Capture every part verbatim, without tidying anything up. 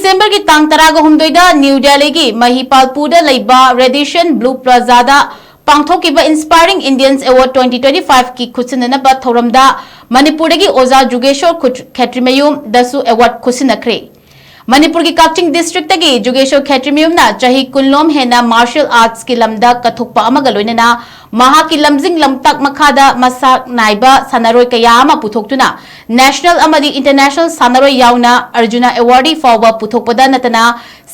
ꯗꯤꯁꯦꯝꯕꯔꯒꯤ ꯇꯥꯡ ꯇꯔꯥꯒ ꯍꯨꯝꯗꯣꯏꯗ ꯅ꯭ꯌꯨ ꯗꯦꯜꯂꯤꯒꯤ ꯃꯍꯤꯄꯥꯜꯄꯨꯔꯗ ꯂꯩꯕ ꯔꯦꯗꯤꯁꯟ ꯕ꯭ꯂꯨ ꯄ꯭ꯂꯥꯖꯥꯗ ꯄꯥꯡꯊꯣꯛꯈꯤꯕ Inspiring Indians Award twenty twenty-five ꯀꯤ ꯈꯨꯠꯁꯤꯟꯅꯅꯕ ꯊꯧꯔꯝꯗ ꯃꯅꯤꯄꯨꯔꯗꯒꯤ ꯑꯣꯖꯥ ꯖꯨꯒꯦꯁꯣꯔ ꯈꯨꯠ-, ꯈꯦꯇ꯭ꯔꯤꯃꯌꯨꯝꯗꯁꯨ award ꯈꯨꯠꯁꯤꯟꯅꯈ꯭ꯔꯦ꯫ ꯃꯅꯤꯄꯨꯔꯒꯤ ꯀꯛꯆꯤꯡ district ꯇꯒꯤ ꯖꯨꯒꯦꯁꯣꯔ ꯈꯦꯇ꯭ꯔꯤꯃꯌꯨꯝꯅ ꯆꯍꯤ ꯀꯨꯟꯂꯣꯝ ꯍꯦꯟꯅ martial arts ꯀꯤ ꯂꯝꯗ ꯀꯠꯊꯣꯛꯄ ꯑꯃꯒ ꯂꯣꯏꯅꯅ ꯃꯍꯥꯛꯀꯤ ꯂꯝꯖꯤꯡ ꯂꯝꯇꯥꯛ ꯃꯈꯥꯗ ꯃꯁꯛ ꯅꯥꯏꯕ ꯁꯥꯟꯅꯔꯣꯏ ꯀꯌꯥ ꯑꯃ ꯄꯨꯊꯣꯛꯇꯨꯅ national ꯑꯃꯗꯤ international ꯁꯥꯟꯅꯔꯣꯏ ꯌꯥꯎꯅ ꯑꯔꯖꯨꯅꯥ award ꯐꯥꯎꯕ ꯄꯨꯊꯣꯛꯄꯗ ꯅꯠꯇꯅ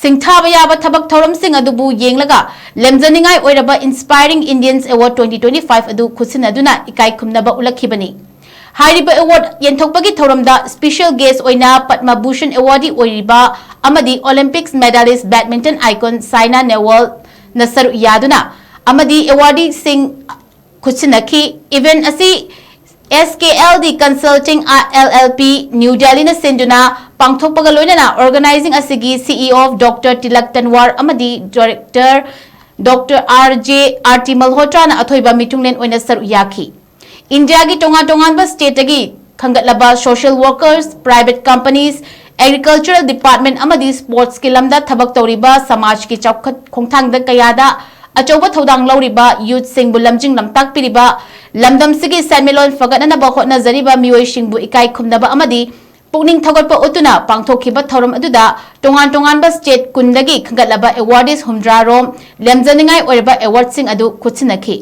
ꯁꯤꯡꯊꯥꯕ ꯌꯥꯕ ꯊꯕꯛ ꯊꯧꯔꯝꯁꯤꯡ ꯑꯗꯨꯕꯨ ꯌꯦꯡꯂꯒ ꯂꯦꯝꯖꯅꯤꯡꯉꯥꯏ ꯑꯣꯏꯔꯕ Inspiring Indians Award twenty twenty-five ꯑꯗꯨ ꯈꯨꯠꯁꯤꯟꯅꯗꯨꯅ ꯏꯀꯥꯏ ꯈꯨꯝꯅꯕ ꯎꯠꯂꯛꯈꯤꯕꯅꯤ꯫ ꯍꯥꯏꯔꯤꯕ award ꯌꯦꯟꯊꯣꯛꯄꯒꯤ ꯊꯧꯔꯝꯗ special guest ꯑꯣꯏꯅ ꯄꯗꯃ ꯚꯨꯁꯟ awardee ꯑꯣꯏꯔꯤꯕ ꯑꯃꯗꯤ Olympics medalist badminton icon ꯁꯥꯏꯅꯥ ꯅꯦꯍꯋꯥꯜꯅ ꯁꯔꯨꯛ ꯌꯥꯗꯨꯅ ꯑꯃꯗꯤ awardee ꯁꯤꯡ ꯈꯨꯠꯁꯤꯟꯅꯈꯤ꯫ Event ꯑꯁꯤ S K L D Consulting L L P New ꯗꯦꯜꯂꯤꯅ ꯁꯤꯟꯗꯨꯅ ꯄꯥꯡꯊꯣꯛꯄꯒ ꯂꯣꯏꯅꯅ organizing ꯑꯁꯤꯒꯤ C E O Doctor tilak ꯇꯟꯋꯥꯔ ꯑꯃꯗꯤ Director Doctor R J R T ꯃꯜꯍꯣꯇ꯭ꯔꯥꯅ ꯑꯊꯣꯏꯕ ꯃꯤꯊꯨꯡꯂꯦꯟ ꯑꯣꯏꯅ ꯁꯔꯨꯛ ꯌꯥꯈꯤ꯫ ꯏꯟꯗꯤꯌꯥꯒꯤ ꯇꯣꯉꯥꯟ ꯇꯣꯉꯥꯟꯕ state ꯇꯒꯤ ꯈꯟꯒꯠꯂꯕ social workers, private companies, agricultural department ꯑꯃꯗꯤ sports ꯀꯤ ꯂꯝꯗ ꯊꯕꯛ ꯇꯧꯔꯤꯕ ꯁꯃꯥꯖꯀꯤ ꯆꯥꯎꯈꯠ ꯈꯣꯡꯊꯥꯡꯗ ꯀꯌꯥꯗ ꯑꯆꯧꯕ ꯊꯧꯗꯥꯡ ꯂꯧꯔꯤꯕ youth ꯁꯤꯡꯕꯨ ꯂꯝꯖꯤꯡ ꯂꯝꯇꯥꯛꯄꯤꯔꯤꯕ, ꯂꯝꯗꯝꯁꯤꯒꯤ ꯁꯦꯟꯃꯤꯠꯂꯣꯟ ꯐꯒꯠꯅꯅꯕ ꯍꯣꯠꯅꯖꯔꯤꯕ ꯃꯤꯑꯣꯏꯁꯤꯡꯕꯨ ꯏꯀꯥꯏ ꯈꯨꯝꯅꯕ ꯑꯃꯗꯤ ꯄꯨꯛꯅꯤꯡ ꯊꯧꯒꯠꯄ ꯎꯠꯇꯨꯅ ꯄꯥꯡꯊꯣꯛꯈꯤꯕ ꯊꯧꯔꯝ ꯑꯗꯨꯗ ꯇꯣꯉꯥꯟ ꯇꯣꯉꯥꯟꯕ state ꯀꯨꯟꯗꯒꯤ ꯈꯟꯒꯠꯂꯕ awardees ꯍꯨꯝꯗ꯭ꯔꯥ ꯔꯣꯝ ꯂꯦꯝꯖꯅꯤꯡꯉꯥꯏ ꯑꯣꯏꯔꯕ award ꯁꯤꯡ ꯑꯗꯨ ꯈꯨꯠꯁꯤꯟꯅꯈꯤ꯫